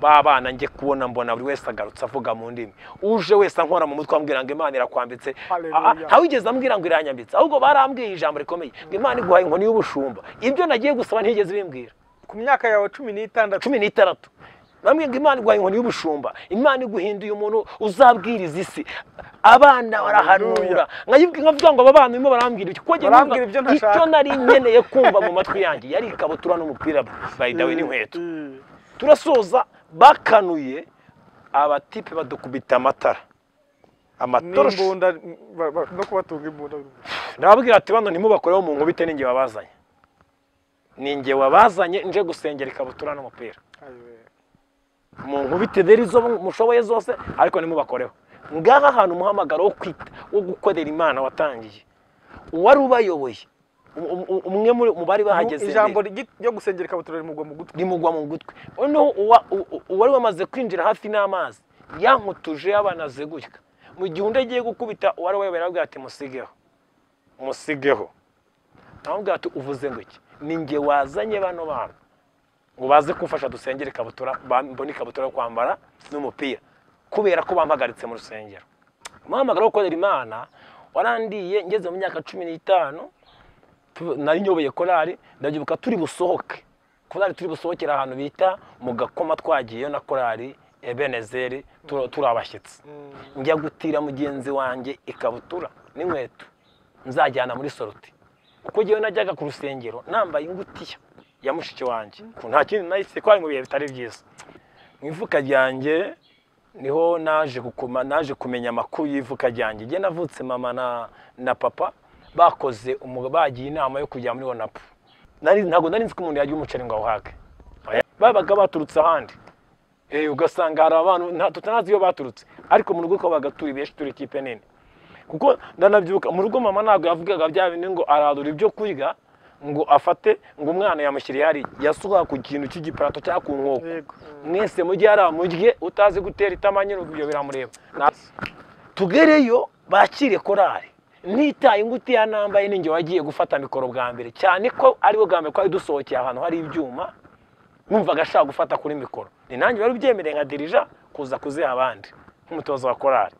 Babana nge kubona mbona buri wese agarutse avuga mu ndimi, uje wese ankora mu mutwe ambwira ngo Imana irakwambitse. Ntawigeze ambwira ngo iranyambitse, ahubwo barambwiye ijambo rikomeye ngo Imana iguhaye inkoni y'ubushumba. Ibyo nagiye gusaba ntigeze bimbwira. Ku myaka yawe 16 16 bambwiye ngo Imana iguhaye inkoni y'ubushumba, Imana iguhinduye umuntu uzabwiriza isi. Abana barahanura, nkavuga ngo aba bana barimo barambwira iki, kuko icyo nari nkeneye kumva mu matwi yanjye yari ikabutura n'umupira by the way n'inkweto. Turasoza bakanuye abatipe badukubita amatara, amatoroshi no kubatunga imbunda. Ndababwira ati bano ntimubakoreho mu nkubite, ninjye wabazanye, ninjye wabazanye nje gusengera ikabutura n'umupira. Mu nkubite rero izo mushoboye zose, ariko ntimubakoreho. Ngaha ahantu umuhamagaro wo kwita wo gukorera Imana watangiye, uwari ubayoboye umwe mu bari bahageze, ijambo ryo gusengera ikabutura rimugwa mu gutwi, rimugwa mu gutwi. Noneho uwari wamaze kwinjira hafi n'amazi yankutuje yabanaze gutya, mu gihe undi agiye gukubita uwari wayoboye arabwira ati musigeho, musigeho. Aramubwira ati uvuze ngo iki? Ni njye wazanye bano bantu ngo baze kumfasha dusengere ikabutura, mbone ikabutura yo kwambara n'umupira, kubera ko bampagaritse mu rusengero. Umuhamagaro wo gukorera Imana warandiye ngeze mu myaka 15, nari nyoboye korali. Ndabyibuka turi busohoke korali, turi busohokera ahantu bita mu Gakoma, twagiyeyo na korali Ebenezeri turi abashyitsi. Njya gutira mugenzi wanjye ikabutura n'inkweto nzajyana muri soroti, kuko njyewe najyaga ku rusengero nambaye ingutiya ya mushiki wanjye, nta kindi nahise, ko ari mu bihe bitari byiza. Mu ivuka ryanjye niho naje gukoma, naje kumenya amakuru y'ivuka ryanjye. Njye navutse mama na papa bakoze bagiye inama yo kujya muri Onapu. Ntabwo nari nzi ko umuntu yarya umuceri ngo awuhage. Babaga baturutse ahandi, ugasanga hari abantu tutanazi iyo baturutse, ariko mu rugo twabaga turi benshi, turi ikipe nini. Kuko ndanabyibuka mu rugo mama ntabwo yavugaga bya bintu ngo aradura ibyo kurya ngo afate ngo umwana yamushyiriye hari, yasuka ku kintu cy'igiparato cyangwa ku nkoko, mwese mujye hari murye, utazi gutera itama nyine ibyo biramureba. Tugereyo bakire korali, nitaye ingutiya nambaye, ninjye wagiye gufata mikoro bwa mbere, cyane ko aribo bwa mbere twari dusohokeye ahantu hari ibyuma, numvaga ashaka gufata kuri mikoro. Ni nanjye wari ubyemereye nka dirija kuza kuziha abandi nk'umutoza wa korali.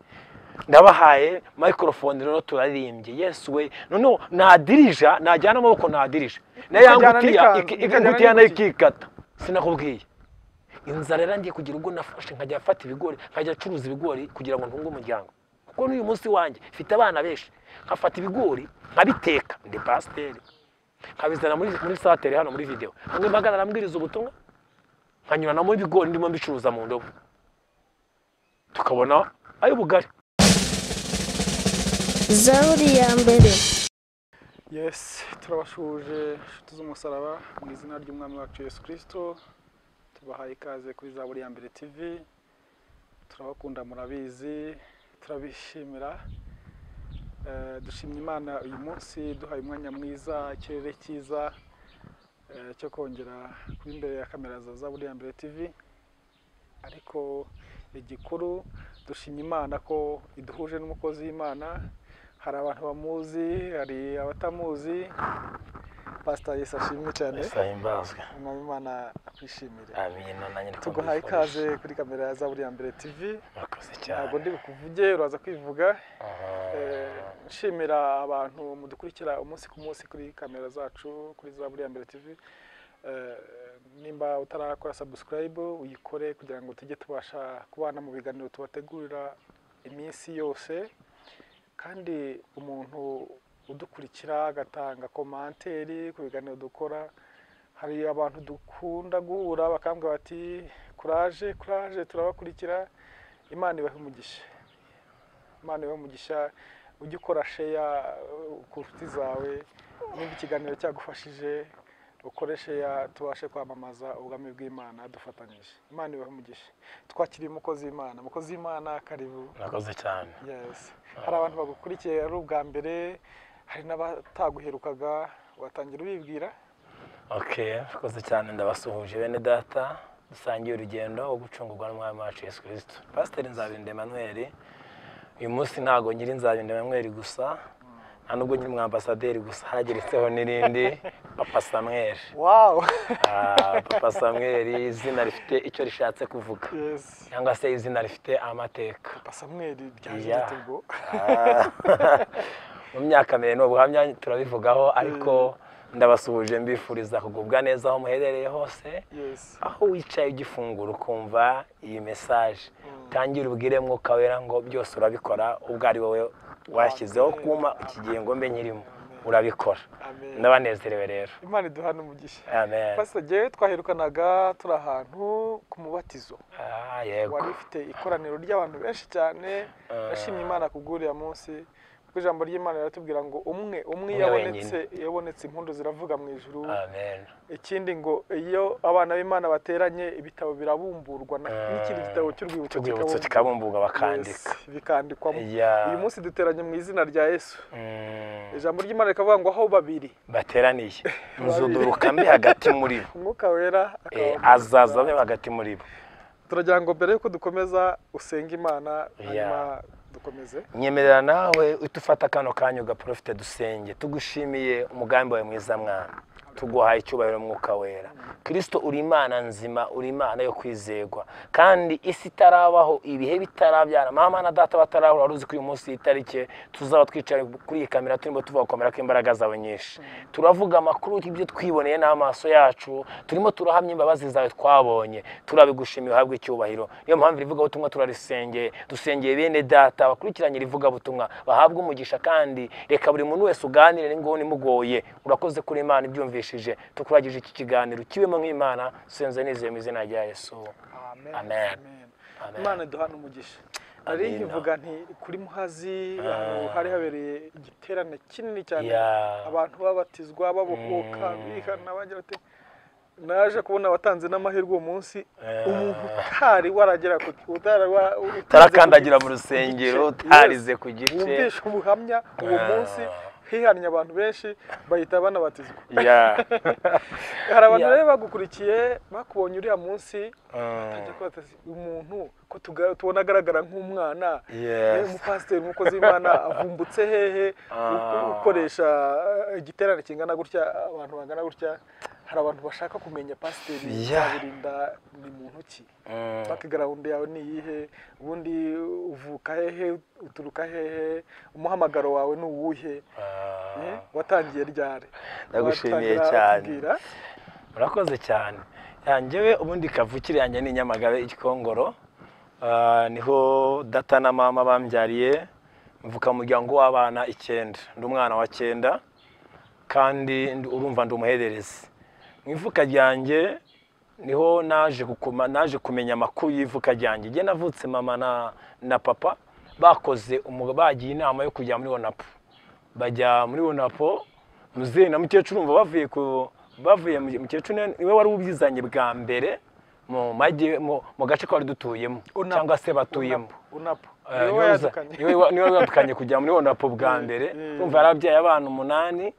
Ndabahaye microphone rero turaririmbye Yesu we. Noneho nadirija, najyana amaboko nadirija, na ya ngutiya nayo ikikata. Sinakubwiye inzara yarangiye kugira ubwo nafashe nkajya afata ibigori, nkajya acuruza ibigori kugira ngo ntunge umuryango, kuko n'uyu munsi wanjye mfite abana benshi. Nkafata ibigori nkabiteka, ndi pasiteri, nkabizana muri satere hano muri video, hamwe mpagarara ambwiriza ubutumwa, nkanyuranamo ibigori ndimo mbicuruza mu ndobo, tukabona ay'ubugari. Zaburi ya mbere. Yes, turabashuje inshuti z'umusaraba mu izina ry'Umwami wacu Yesu Kristo. Tubahaye ikaze kuri Zaburi ya mbere TV. Turabakunda murabizi, turabishimira. Dushimye Imana uyu munsi duhaye umwanya mwiza, ikirere cyiza cyo kongera kuba imbere ya kamera za Zaburi ya mbere TV. Ariko igikuru dushimye Imana ko iduhuje n'umukozi w'Imana. Hari abantu bamuzi, hari abatamuzi. Pastor Yesu ashimwe cyane. Ahimbazwe. Umwami Imana akwishimire. Amina. Nanjye tuguhaye ikaze kuri kamera ya Zaburi ya mbere TV. Murakoze cyane. Ntabwo ndi bukuvuge, uraza kwivuga. Nshimira abantu mudukurikira umunsi ku munsi kuri kamera zacu kuri Zaburi ya mbere TV. Nimba utarakora subscribe uyikore kugira ngo tujye tubasha kubana mu biganiro tubategurira iminsi yose. Kandi umuntu udukurikira agatanga komanteri ku biganiro dukora, hari abantu dukunda guhura bakambwira bati courage courage turabakurikira. Imana ibahe umugisha, Imana ibahe umugisha. Ujye ukora share ku nshuti zawe, nimba ikiganiro cyagufashije ukore share, tubashe kwamamaza ubwami bw'Imana dufatanyije. Imana ibahe umugisha. Twakiriye umukozi w'Imana. Umukozi w'Imana, karibu. Murakoze cyane. Yes. Hari abantu bagukurikiye ari ubwa mbere, hari n'abataguherukaga, watangira ubibwira? Okay, murakoze cyane, ndabasuhuje bene data dusangiye urugendo rwo gucungurwa n'Umwami wacu Yesu Kristo. Pastor Nzabinda Emmanuel, uyu munsi ntago nyiri Nzabinda Emmanuel gusa, Nta nubwo nkiri umwambasaderi gusa, hageretseho n'irindi, Papa Samuel. Wow. Papa Samuel, izina rifite icyo rishatse kuvuga. Yes. Cyangwa se izina rifite amateka. Papa Samuel ryaje rite ubwo? Mu myaka mbere ni ubuhamya turabivugaho, ariko ndabasuhuje mbifuriza kugubwa neza aho muherereye hose. Yes. Aho wicaye ugifungura ukumva iyi message, tangira ubwire Mwuka Wera ngo byose urabikora, ubwo ari wowe washyizeho kuma iki gihe ngo mbe nkirimo, urabikora. Ndabanezerewe rero. Imana iduhane umugisha. Amen. Pastor, jewe twaherukanaga turi ahantu ku mubatizo. Yego. Wari ufite ikoraniro ry'abantu benshi cyane. Nashimye Imana kubw'uriya munsi. Kuko ijambo ry'Imana riratubwira ngo umwe yabonetse impundu ziravuga mu ijuru. Amen. Ikindi ngo iyo abana b'Imana bateranye ibitabo birabumburwa, n'ikindi gitabo cy'urwibutso kikabumburwa bakandika. Yes, bikandikwamo. Uyu munsi duteranye mu izina rya Yesu. Ijambo ry'Imana rikavuga ngo aho babiri bateraniye nzuduruka mbi hagati muri bo. Umwuka Wera azaza abe hagati muri bo. Turagira ngo mbere yuko dukomeza usenga Imana, hanyuma dukomeze. Nyemerera nawe utufata kano kanya ugaprofite dusenge. Tugushimiye umugambi wawe mwiza mwana, tuguhaye icyubahiro Mwuka Wera. Kristo uri Imana nzima, uri Imana yo kwizegwa, kandi isi itarabaho, ibihe bitarabyara, mama na data batarahura, wari uzi ko uyu munsi itariki tuzaba twicaye kuri iyi kamera turimo tuvuga gukomera kw'imbaraga zawe nyinshi. Turavuga amakuru y'ibyo twiboneye n'amaso yacu, turimo turahamya imbabazi zawe twabonye, turabigushimiye uhabwe icyubahiro. Niyo mpamvu irivugabutumwa turarisengeye, dusengeye bene data bakurikiranye irivugabutumwa bahabwe umugisha, kandi reka buri muntu wese uganire n'ingoni imugoye. Urakoze kuri Imana ibyumvishije, tukuragije iki kiganiro kibemo nk'Imana, senze nizeye mu izina rya Yesu. Amen. Amen. Imana iduhane umugisha. Nari nkivuga nti kuri Muhazi ahantu hari habereye igiterane kinini cyane, abantu babatizwa babohoka bihana bagira bati naje kubona abatanze n'amahirwe uwo munsi, umuntu utari waragera ku utarakandagira mu rusengero, utarize ku gice, wumvisha ubuhamya uwo munsi hihannye abantu benshi bahita banabatizwa. Hari abantu rero bagukurikiye bakubonye uriya munsi, batangiye kubaza umuntu ko tubona agaragara nk'umwana, umupasiteri, umukozi w'Imana avumbutse hehe, ukoresha igiterane kingana gutya, abantu bangana gutya. Hari abantu bashaka kumenya pasiteri Nzabirinda ni muntu ki, background yawe ni iyihe, ubundi uvuka hehe, uturuka hehe, umuhamagaro wawe ni uwuhe, watangiye ryari? Ndagushimiye cyane, murakoze cyane. Yanjyewe ubundi kavukire yanjye ni Nyamagabe Igikongoro, niho data na mama bambyariye, mvuka mu muryango w'abana 9, ndi umwana wa 9 kandi urumva ndi umuhererezi. Mu ivuka ryanjye niho naje kumenya amakuru y'ivuka ryanjye. Njye navutse mama na papa bakoze bagiye inama yo kujya muri Onapo. Bajya muri Onapo, muzehe na mukecuru umva bavuye mukecuru niwe wari ubyizanye bwa mbere mu gace twari dutuyemo cyangwa se batuyemo. Onapo niwe yadukanye kujya muri Onapo bwa mbere. Urumva yarabyaye abana 8,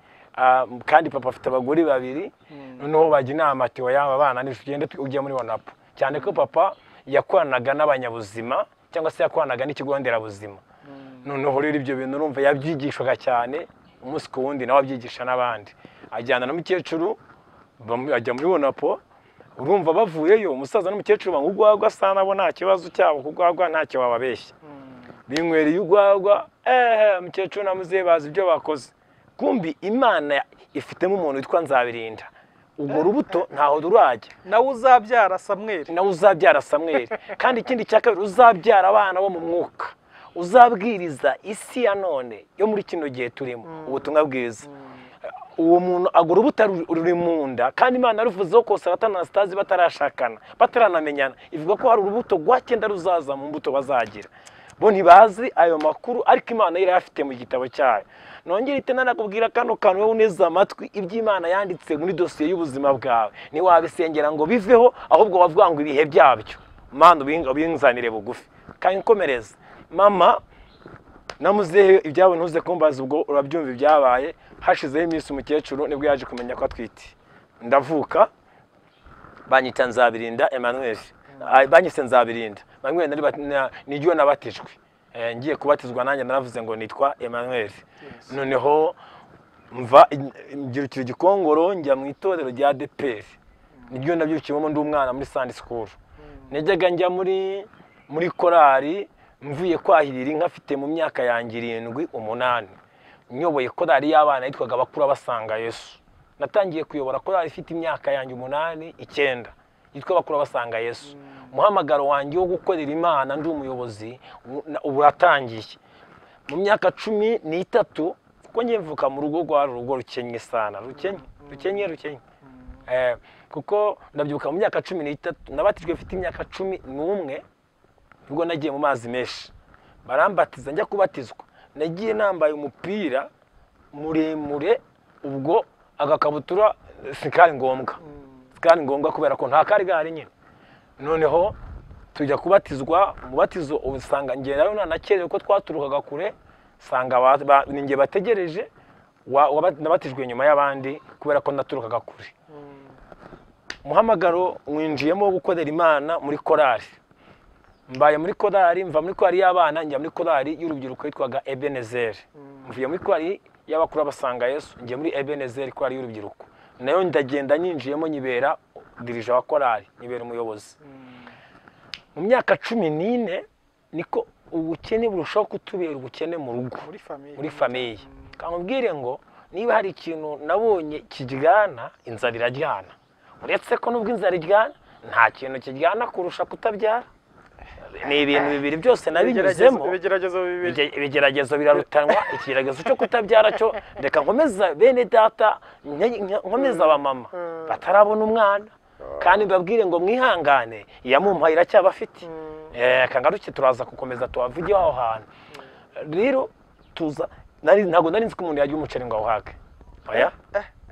kandi papa afite abagore 2. Noneho bajya inama ati oya aba bana ntitugende ujye muri Onapo, cyane ko papa yakoranaga n'abanyabuzima cyangwa se yakoranaga n'ikigo nderabuzima. Noneho rero ibyo bintu urumva yabyigishwaga cyane umunsi ku wundi, nawe abyigisha n'abandi. Ajyana na mukecuru ajya muri Onapo. Urumva bavuyeyo umusaza n'umukecuru banywa urwagwa, asa nabo nta kibazo cyabo, kurwagwa ntacyo bababeshya, binywereye urwagwa. Mukecuru na muzehe bazi ibyo bakoze. Kumbi Imana ifitemo umuntu witwa Nzabirinda, ubwo rubuto ntaho rurajya, nawe uzabyara Samuel, nawe uzabyara Samuel. Kandi ikindi cya kabiri, uzabyara abana bo mu mwuka, uzabwiriza isi ya none yo muri kino gihe turimo ubutumwa bwiza. Uwo muntu agura urubuto ruri mu nda, kandi Imana yaruvuzeho ko Satani na Sitazi batarashakana, bataranamenyana, ivuga ko hari urubuto rwa 9 ruzaza mu mbuto bazagira. Bo ntibazi ayo makuru, ariko Imana irayafite mu gitabo cyayo. Nongera ite nanakubwira kano kantu wowe uneze amatwi, iby'Imana yanditse muri dosiye y'ubuzima bwawe ntiwabisengera ngo biveho, ahubwo bavuga ngo ibihe byabyo Mana ubinzanire bugufi. Kandi nkomereza mama na muzehe ibyabo ntuze kumbaza, ubwo urabyumva ibyabaye. Hashizeho iminsi umukecuru nibwo yaje kumenya ko atwite. Ndavuka banyita Nzabirinda Emmanuel, banyise Nzabirinda Emmanuel, niryo nabatijwe. Ngiye kubatizwa nanjye naravuze ngo nitwa Emmanuel. Noneho mva mbyirukira Gikongoro njya mu itorero rya ADEPR. Niryo nabyukiyemo ndi umwana muri Sunday school. Najyaga njya muri korali mvuye kwahirira inka mfite mu myaka yanjye 7, 8. Nyoboye korali y'abana yitwaga Abakura Basanga Yesu. Natangiye kuyobora korali ifite imyaka yanjye 8, 9 yitwa Abakura Basanga Yesu. Umuhamagaro wanjye wo gukorera Imana ndi umuyobozi uratangiye mu myaka 13, kuko ngiye mvuka mu rugo rwa rugo rukenye sana, rukenye. Kuko ndabyibuka mu myaka 13 nabatijwe mfite imyaka 11, ubwo nagiye mu mazi menshi barambatiza njya kubatizwa. Nagiye nambaye umupira muremure, ubwo agakabutura sikari ngombwa, sikari ngombwa kubera ko nta kari gahari nyine. Noneho tujya kubatizwa, umubatizo usanga ngiye nayo nanakerewe ko twaturukaga kure, sanga ninjye bategereje, nabatijwe nyuma y'abandi kubera ko naturukaga kure. Umuhamagaro winjiyemo wo gukorera Imana muri korali. Mbaye muri korali, mva muri korali y'abana njya muri korali y'urubyiruko yitwaga Ebenezer. Mvuye muri korali y'abakuru basanga Yesu njya muri Ebenezer, korali y'urubyiruko. Nayo ndagenda nyinjiyemo nyibera dirija wa korali, nyibera umuyobozi. Mu myaka 14 niko ubukene burushaho kutubera ubukene mu rugo, muri famiye. Kamubwire ngo niba hari ikintu nabonye kijyana, inzara iraryana. Uretse ko nubwo inzara iryana, nta kintu kijyana kurusha kutabyara. Ni ibintu bibiri byose nabinyuzemo. Ibigeragezo birarutanwa. Ikigeragezo cyo kutabyara cyo reka nkomeza bene data, nkomeza abamama batarabona umwana, kandi mbabwire ngo mwihangane, iyamumpaye iracyabafite. Kangaruke turaza gukomeza tuhavuge aho hantu. Rero tuza ntabwo nari nzi ko umuntu yarya umuceri ngo awuhage. Oya,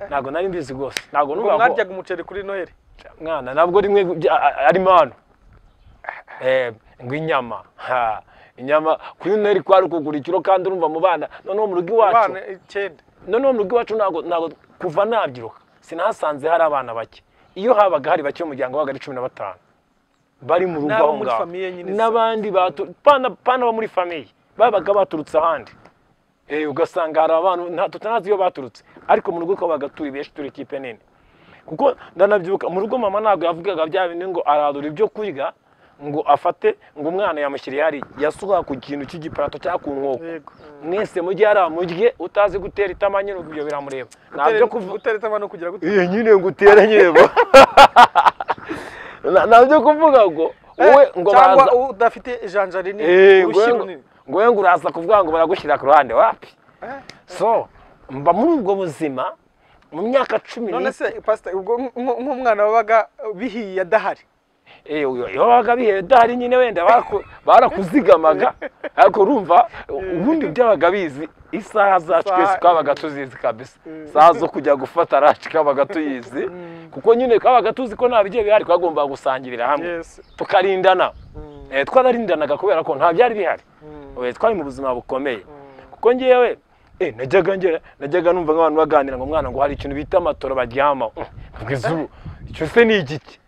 ntabwo nari mbizi rwose. Ntabwo numva mwaryaga umuceri kuri Noheli. Mwana ntabwo rimwe ari mano. Ngo inyama, inyama kuri Noheli kwari kugura ikiro, kandi urumva mu bana. Noneho mu rugo iwacu, noneho mu rugo iwacu ntabwo kuva nabyiruka sinahasanze hari abana bake. Iyo habaga hari bake mu muryango wabaga ari 15 bari mu rugo aho ngaho, n'abandi pana bo muri famiye babaga baturutse ahandi. Ugasanga hari abantu tutanazi iyo baturutse, ariko mu rugo twabaga turi benshi, turi ikipe nini. Kuko ndanabyibuka mu rugo mama ntabwo yavugaga bya bintu ngo aradura ibyo kurya ngo afate ngo umwana yamushyiriye hari, yasuka ku kintu cy'igiparato cyangwa ku nkoko. Mwese mujye hari mujye, utazi gutera itama nyine ibyo biramureba. Ntabyo gutera itama no kugira gute? Nyine ngo utere nyine. Ntabyo kuvuga ngo wowe ngo baza cyangwa udafite ijanja rinini, urushyi runini, ngo wowe ngo uraza kuvuga ngo baragushyira ku ruhande, wapi? So mba muri ubwo buzima mu myaka 10. None se pastor, ubwo nk'umwana wabaga bihiye adahari? Iyo babaga bihiye adahari nyine wenda barakuzigamaga, ariko urumva ubundi byabaga bizi isaha zacu twese twabaga tuzizi kabisa. Isaha zo kujya gufata raci kabaga tuyizi, kuko nyine kabaga tuzi ko nta bigiye bihari, twagombaga gusangirira hamwe tukarindana. Twararindanaga kubera ko nta byari bihari. Twari mu buzima bukomeye. Kuko ngewe najyaga numva nk'abantu baganira ngo mwana ngo hari ikintu bita amatora baryama. Ubwo icyo se ni igiki?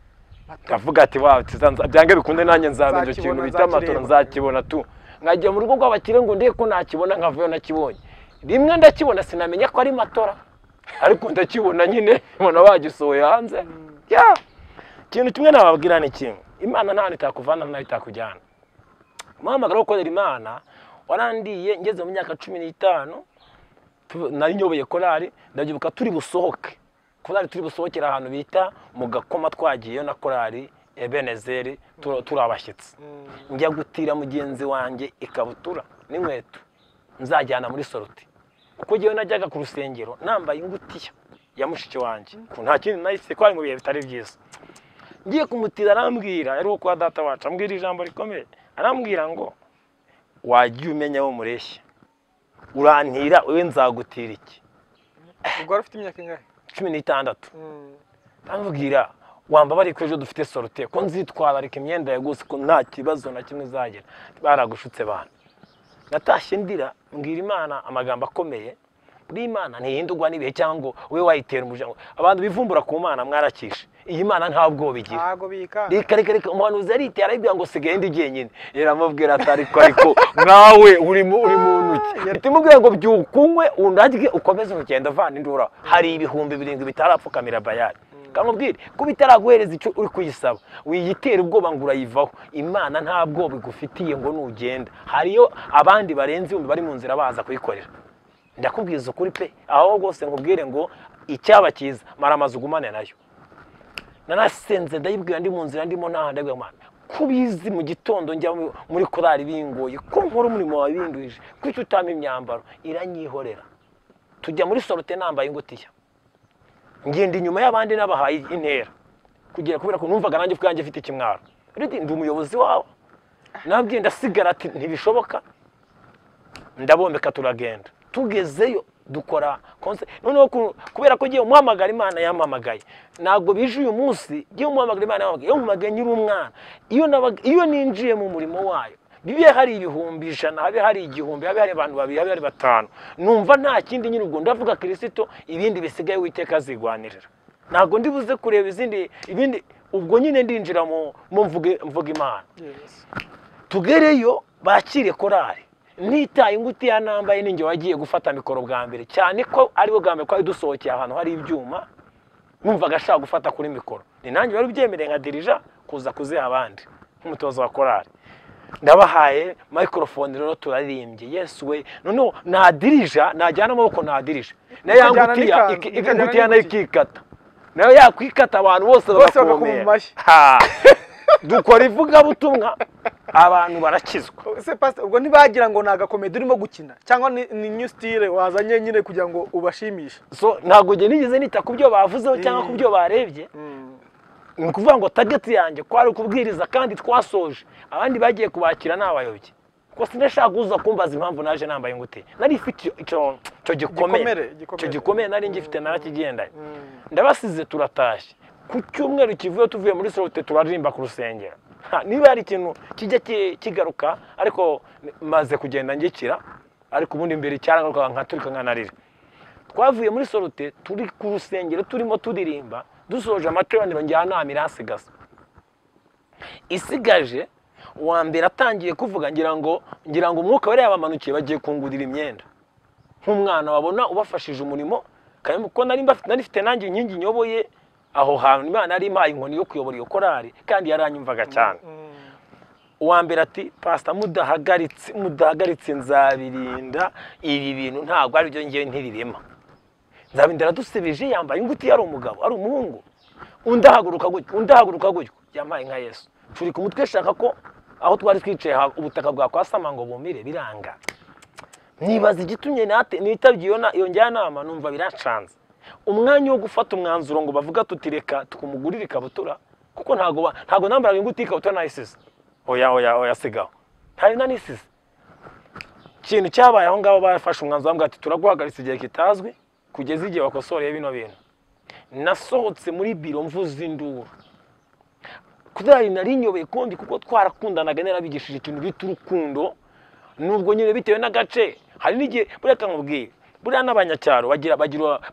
Ndavuga ati wa byange bikunde nanjye nzamenya icyo kintu bita amatora, nzakibona tu. Nkajya mu rugo rw'abakire ngo ndeke ko nakibona, nkavuyo nakibonye. Rimwe ndakibona sinamenya ko ari matora, ariko ndakibona nyine mbona bagisohoye hanze. Ikintu kimwe nababwira ni kimwe, Imana nta hantu itakuvana nta itakujyana. Umuhamagaro wo gukorera Imana warandiye ngeze mu myaka 15, nari nyoboye korali. Ndabyibuka turi busohoke korali, turi busohokera ahantu bita mu Gakoma, twagiyeyo na korali Ebenezeri turi abashyitsi. Njya gutira mugenzi wanjye ikabutura n'inkweto nzajyana muri soroti, kuko ngewe najyaga ku rusengero nambaye ingutiya ya mushiki wanjye, nta kindi nahise, ko ari mu bihe bitari byiza. Ngiye kumutira arambwira, yari uwo kwa data wacu, ambwira ijambo rikomeye, arambwira ngo wagiye umenya wo mureshya, urantira wewe nzagutira iki? Ubwo wari ufite imyaka ingahe? 16. Ndamubwira wamba bari ko ejo dufite sorute, ko nzitwararika imyenda ya gose, ko nta kibazo na kimwe uzagira. Baragushutse bana. Natashye ndira mbwira Imana amagambo akomeye, Buri Imana ntihindurwa n'ibihe cyangwa ngo ube wayitera umuryango. Abantu bivumbura ku Mana mwarakishe. Iyi Mana nta bwoba igira. Ntago bika. Reka reka reka, umuhanuzi yariteye arabwira ngo sigaye ndi jyenyine. Yaramubwira ati ariko ariko nawe uri muntu ki? Timubwira ngo byukunywe undarye ukomeze urugendo avana indura. Hari 7,000 bitarapfukamira Bayali. Kamubwire kuba itaraguhereza icyo uri kuyisaba, wiyitera ubwoba ngo urayivaho. Imana nta bwoba igufitiye ngo nugenda. Hariyo abandi barenze ibihumbi bari mu nzira baza kuyikorera. Ndakubwiza ukuri pe, aho rwose nkubwire ngo icyaba cyiza mara amazu ugumane nayo. Narasenze ndayibwira ndi mu nzira ndimo naha, ndabwira Imana kubizi mu gitondo njya muri korali bingoye, ko nkora umurimo wawe bindwije, kuki utampa imyambaro? Iranyihorera. Tujya muri sorote nambaye ingutiya, ngenda inyuma y'abandi n'abahaye intera kugira kubera ko numvaga nanjye ubwanjye mfite ikimwaro. Rero ndi umuyobozi wabo, nabwiye ndasigara ati ntibishoboka, ndabombeka turagenda. Tugezeyo dukora konse. Noneho kubera ko ngiye umuhamagara Imana yampamagaye, ntabwo bije uyu munsi ngiye umuhamagara Imana yampamagaye, yampamagaye nkiri umwana. Iyo ninjiye mu murimo wayo, bibe hari 100,000, habe hari 1,000, habe hari abantu babiri, habe hari 5, numva nta kindi nyine ubwo ndavuga Kristo, ibindi bisigaye Uwiteka azigwanirira. Ntabwo ndibuze kureba izindi ibindi, ubwo nyine ndinjira mu mvuga Imana. Tugereyo bakire korali, nitaye ingutiya nambaye ninjye wagiye gufata mikoro bwa mbere, cyane ko aribo bwa mbere twari dusohokeye ahantu hari ibyuma, numvaga ashaka gufata kuri mikoro. Ni nanjye wari ubyemereye nka dirija kuza kuziha abandi nk'umutoza wa korali. Ndabahaye microphone rero turaririmbye Yesu we. Noneho nadirija, najyana amaboko nadirija, nayo yangutiya ingutiya nayo ikikata, nayo yakwikata abantu bose bagakomera. Dukora ivugabutumwa abantu barakizwa. Se pastor, ubwo ntibagira ngo nagakomedi urimo gukina cyangwa ni new style wazanye nyine kugira ngo ubashimishe? So ntabwo nge nigeze nita ku byo bavuzeho cyangwa ku byo barebye. Ni ukuvuga ngo target yanjye kwari ukubwiriza, kandi twasoje abandi bagiye kubakira n'abayobye. Kuko sinashaka kuza kumbaza impamvu naje nambaye ingutiya. Nari ifite icyo gikomere nari ngifite narakigendanye. Ndabasize turatashye. Ku cyumweru kivuye tuvuye muri sorote turaririmba ku rusengero. Niba hari ikintu kijya kigaruka, ariko maze kugenda ngikira, ariko ubundi mbere cyarangaruka nkaturika nkanarira. Twavuye muri sorote turi ku rusengero turimo turirimba, dusoje amateraniro njyanama iransigaza. Isigaje uwa mbere atangiye kuvuga, ngira ngo umwuka wari yabamanukiye bagiye kungurira imyenda. Nk'umwana wabona ubafashije umurimo, kuko nari mfite nanjye inkingi nyoboye aho hantu, Imana yari impaye inkoni yo kuyobora iyo korali kandi yaranyumvaga cyane. Uwa mbere ati pastor mudahagaritse nzabirinda ibi bintu, ntabwo ari byo ngiye ntirirema. Nzabinda aradusebije, yambaye ingutiya, ari umugabo ari umuhungu. Undi ahaguruka gutyo, undi ahaguruka gutyo, yambaye nka Yesu. Turi ku mutwe shaka ko aho twari twicaye ubutaka bwa kwasama ngo bumire, biranga. Nibaza igitumye nitabye iyo njyanama, numva biracanze. Umwanya wo gufata umwanzuro ngo bavuga tutireka tukumugurira ikabutura, kuko ntago nambaraga ingutiya ikabutura nayisize. Oya oya oya sigaho, ntayo nanisize. Ikintu cyabaye aho ngaho, bafashe umwanzuro bambwira ati turaguhagaritse igihe kitazwi kugeza igihe wakosoreye bino bintu. Nasohotse muri biro mvuze induru. Kudari nari nyobeye kundi kuko twarakundanaga, narabigishije ikintu bita urukundo, nubwo nyine bitewe n'agace. Hari n'igihe buriya kankubwira, buriya n'abanyacyaro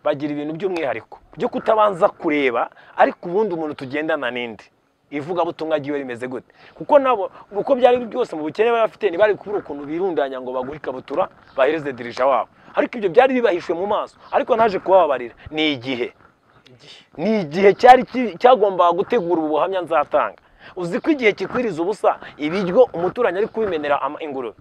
bagira ibintu by'umwihariko byo kutabanza kureba, ariko ubundi umuntu tugendana n'indi ivugabutumwa agiye rimeze gute, kuko nabo uko byari byose mu bukene bari bafite ntibari kubura ukuntu birundanya ngo bagure ikabutura bahereze dirija wabo, ariko ibyo byari bibahishwe mu maso. Ariko naje kubababarira, ni igihe cyari cyagombaga gutegura ubu buhamya nzatanga. Uzi ko igihe kikwiriza ubusa ibiryo umuturanyi ari kubimenera ingurube,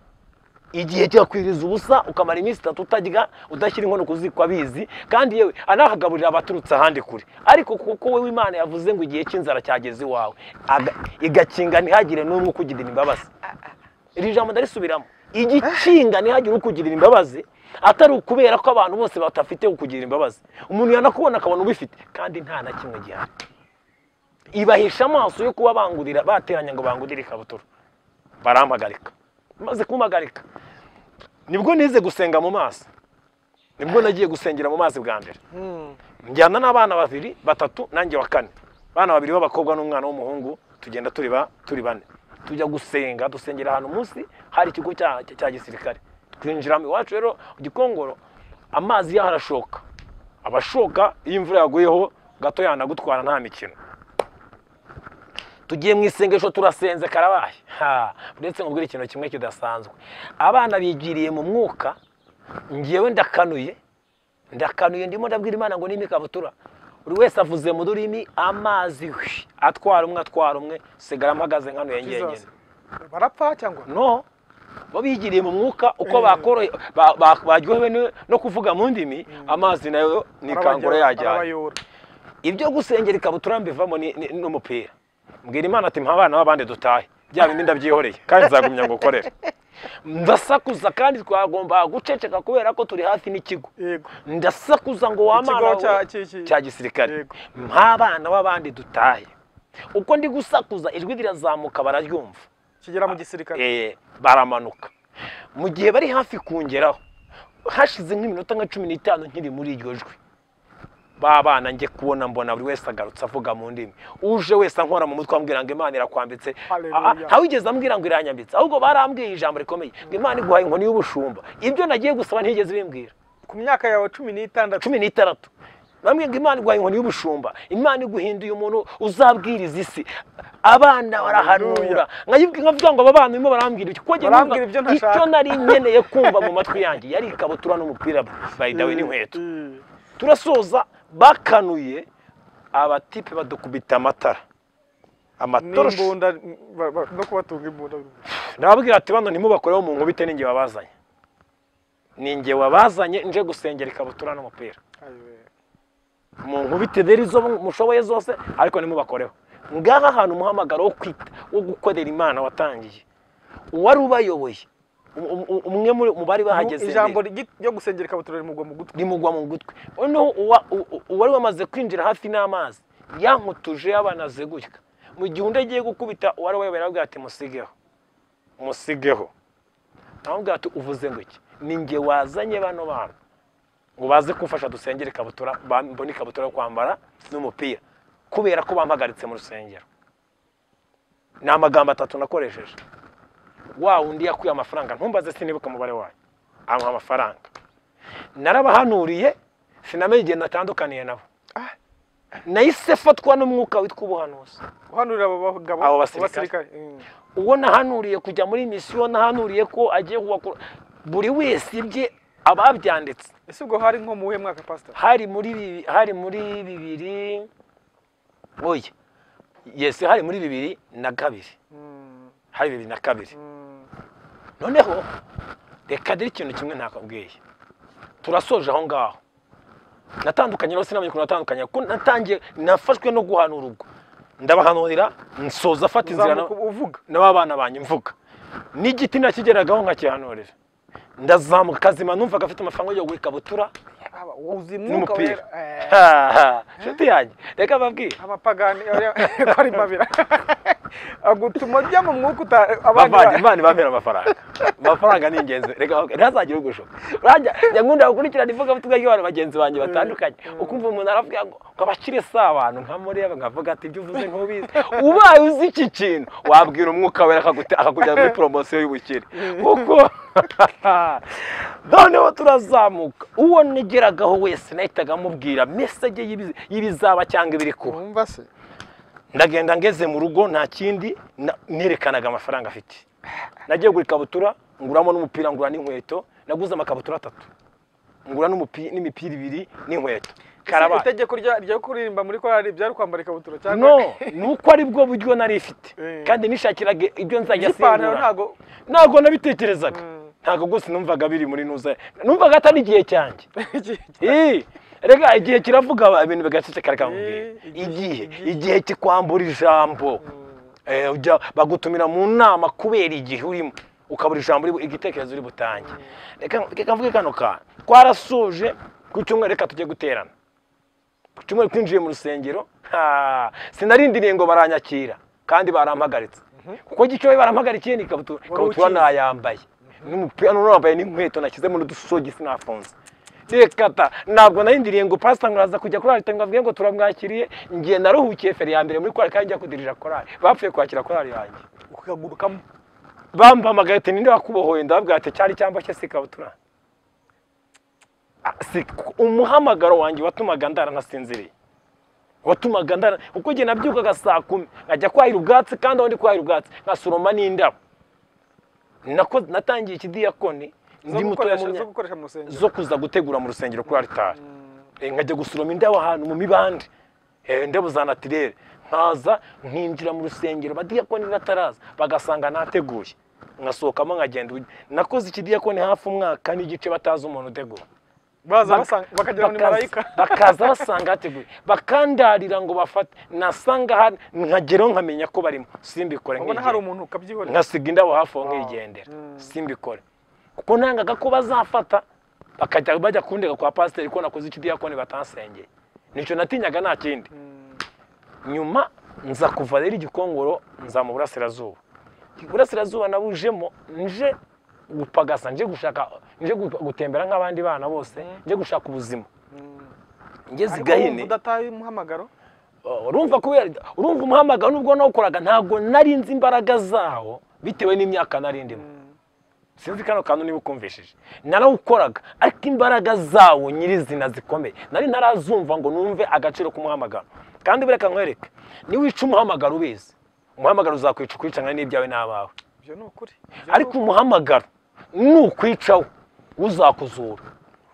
igihe cyakwiriza ubusa ukamara iminsi 3 utarya, udashyira inkono ku ziko abizi, kandi yewe anahagaburira abaturutse ahandi kure. Ariko kuko wewe Imana yavuze ngo igihe cy'inzara cyageze iwawe, igakinga ntihagire n'umwe ukugirira imbabazi. Iri jambo ndarisubiramo, igikinga ntihagire ukugirira imbabazi, atari ukubera ko abantu bose batafite ukugirira imbabazi. Umuntu yanakubona akabona ubifite kandi nta na kimwe gihari. Ibahisha amaso yo kuba bangurira, bateranya ngo bangurire ikabutura, barampagarika. Maze kumpagarika nibwo nize gusenga mu mazi, nibwo nagiye gusengera mu mazi bwa mbere. Njyana n'abana babiri batatu nanjye wa kane, abana babiri b'abakobwa n'umwana w'umuhungu, tugenda turi bane. Tujya gusenga, dusengera ahantu munsi hari ikigo cya gisirikare. Twinjiramo iwacu rero Gikongoro, Amazi yaho arashoka, abashoka iyo imvura yaguyeho gato yanagutwara nta mikino. Tugiye mu isengesho turasenze karabaye. Uretse nkubwire ikintu kimwe kidasanzwe, abana bigiriye mu mwuka, ngewe ndakanuye ndimo ndabwira Imana ngo nime ikabutura. Buri wese avuze mu rurimi, amazi atwara umwe, sigara mpagaze nkanuye ngenyene. Barapfa cyangwa no? Bo bigiriye mu mwuka uko bakoroye baryohewe no kuvuga mu ndimi, amazi nayo nikangura yajyanye. Ibyo gusengera ikabutura mbivamo n'umupira. Mbwira Imana ati mpa abana b'abandi dutahe, bya bindi ndabyihoreye kandi nzagumya ngo ukorere. Ndasakuza kandi twagomba guceceka kubera ko turi hafi n'ikigo. Ndasakuza ngo wa mana cya gisirikare, mpa abana b'abandi dutahe. Uko ndi gusakuza ijwi rirazamuka bararyumva, kigera mu gisirikare, baramanuka. Mu gihe bari hafi kungeraho, hashize nk'iminota nka 15 nkiri muri iryo jwi, babana nge kubona mbona buri wese agarutse avuga mu ndimi. Uje wese ankora mu mutwe ambwira ngo Imana irakwambitse. Ntawigeze ambwira ngo iranyambitse, ahubwo barambwiye ijambo rikomeye ngo Imana iguhaye inkoni y'ubushumba. Ibyo nagiye gusaba ntigeze bimbwira. Ku myaka yawe 16 16 bambwiye ngo Imana iguhaye inkoni y'ubushumba, Imana iguhinduye umuntu uzabwiriza isi. Abana barahanura, nkavuga ngo aba bana barimo barambwira iki, kuko icyo nari nkeneye kumva mu matwi yanjye yari ikabutura n'umupira by the way n'inkweto. Turasoza bakanuye, abatipe badukubita amatara, amatoroshi n'imbunda no kubatunga imbunda. Nababwira ati bano ntimubakoreho mu nkubite, ninjye wabazanye, ninjye wabazanye nje gusengera ikabutura n'umupira. Mu nkubite rero izo mushoboye zose, ariko ntimubakoreho. Ngaha ahantu umuhamagaro wo kwita wo gukorera Imana watangiye, uwari ubayoboye umwe mu bari bahageze, ijambo ryo gusengera ikabutura rimugwa mu gutwi, rimugwa mu gutwi. Noneho uwari wamaze kwinjira hafi n'amazi yankutuje yabanaze gutya. Mu gihe undi agiye gukubita uwari wayoboye arabwira ati musigeho, musigeho. Aramubwira ati uvuze ngo iki? Ni njye wazanye bano bantu ngo baze kumfasha dusengere ikabutura, mbone ikabutura yo kwambara n'umupira, kubera ko bampagaritse mu rusengero. Ni amagambo atatu nakoresheje. Wa undi yakuye amafaranga, ntumbaze sinibuka umubare wayo, amuha amafaranga. Narabahanuriye, sinamenye igihe natandukaniye nabo. Nahise fatwa n'umwuka witwa ubuhanuzi. Uhanurira abo bagabo, abo basirikare. Uwo nahanuriye kujya muri misiyo, nahanuriye ko agiye kubakura, buri wese ibye ababyanditse. Ese ubwo hari nko muhe mwaka pastor? Hari muri bibiri, oya yese, hari muri 2002. Hari 2002. Noneho reka dore ikintu kimwe ntakubwiye. Turasoje aho ngaho. Natandukanye rero sinamenye ukuntu natandukanye, kuko natangiye nafashwe no guhanura ubwo. Ndabahanurira nsoza afata inzira n'abana banjye mvuga. N'igiti nakigeragaho nkakihanurira. Ndazamuka kazima numvaga afite amafaranga yo kugura ikabutura n'umupira. Nshuti yanjye reka babwire abapagani ko ari mabira agutuma ujya mu mwuka abandi Imana ibamera amafaranga. Amafaranga ni ingenzi, reka ntazagire ugushuka. Urajya nkunda gukurikirana ivugabutumwa ry'abantu bagenzi banjye batandukanye, ukumva umuntu aravuga ngo abakire si abantu, nkamureba nkavuga ati ibyo uvuze ntubizi. Ubaye uzi iki kintu wabwira umwuka wera akakujyana muri poromosiyo y'ubukire. Kuko noneho turazamuka, uwo negeragaho wese nahitaga amubwira message y'ibizaba cyangwa ibiri kuba. Ndagenda ngeze mu rugo nta kindi nerekanaga amafaranga afite. Nagiye gura ikabutura, nguramo n'umupira, ngura n'inkweto, naguze amakabutura 3. Ngura n'imipira 2 n'inkweto. Karabaye. Itegeko ryo kuririmba muri korali byari kwambara ikabutura cyangwa? No, nuko ari bwo buryo nari ifite. Kandi nishakiraga ibyo nzajya simbura. Ntago nabitekerezaga. Ntago gusa numvaga biri muri nuza. Numvaga atari igihe cyanjye. Rega igihe kiravuga ibintu bigaceceka reka nkubwire. Igihe kikwambura ijambo. Ujya bagutumira mu nama kubera igihe urimo, ukabura ijambo igitekerezo uri butange. Reka mvuge kano kantu. Twarasoje ku cyumweru, reka tujye guterana. Ku cyumweru twinjiye mu rusengero, sinarindiriye ngo baranyakira kandi barampagaritse. Kuko gicoye barampagarikiye ni ikabutura nayambaye. N'umupira n'urambaye n'inkweto nashyizemo n'udusogisi nafunze. Reka ntabwo narindiriye ngo pastor ngo kujya kuri altar ngo avuge ngo turamwakiriye. Ngiye naruhukiye feri ya mbere muri korali kandi njya kudirija korali. Bapfuye kwakira korali yanjye. Ukagurukamo. Bampamagaye ati ninde wakubohoye, ndababwira ati cyari cyamba cye si ikabutura. Umuhamagaro wanjye watumaga ndara ntasinziriye, watumaga ndara kuko njye nabyukaga saa 10 nkajya kwahira ubwatsi, kandi aho ndi kwahira ubwatsi nkasoroma n'indabo. Natangiye ikidiyakoni ndi muto zo kuza gutegura mu rusengero kuri altari, nkajya gusoroma indabo ahantu mu mibande, indabo za naturelle, nkaza nkinjira mu rusengero abadiyakoni bataraza bagasanga nateguye, nkasohokamo nkagenda. Nakoze ikidiyakoni hafi umwaka n'igice batazi umuntu utegura, bakaza basanga hateguye, bakandarira ngo bafate, nasanga nkageraho nkamenya ko barimo, simbikore nkasiga indabo hafi aho nkigendera, simbikore kuko nangaga ko bazafata bakajya bajya kundega kwa pasiteri ko nakoze ikidiyakoni batansengeye. Nicyo natinyaga nta kindi. Nyuma nza kuva rero Igikongoro nza mu burasirazuba. Iburasirazuba nabujemo nje gupagasa, nje gushaka, nje gutembera nk'abandi bana bose, nje gushaka ubuzima. Ngeze Gahini udataye umuhamagaro, urumva kubera urumva umuhamagaro nubwo nawukoraga ntabwo nari nzi imbaraga zawo bitewe n'imyaka nari ndimo. Sinzi kano kantu niba ukumvishije. Narawukoraga ariko imbaraga zawo nyirizina zikomeye nari ntarazumva ngo numve agaciro k'umuhamagaro. Kandi bureka nkwereke, niwica umuhamagaro ubizi, umuhamagaro uzakwica ukwicana n'ibyawe n'abawe. Ibyo ni ukuri. Ariko umuhamagaro nukwicaho uzakuzura,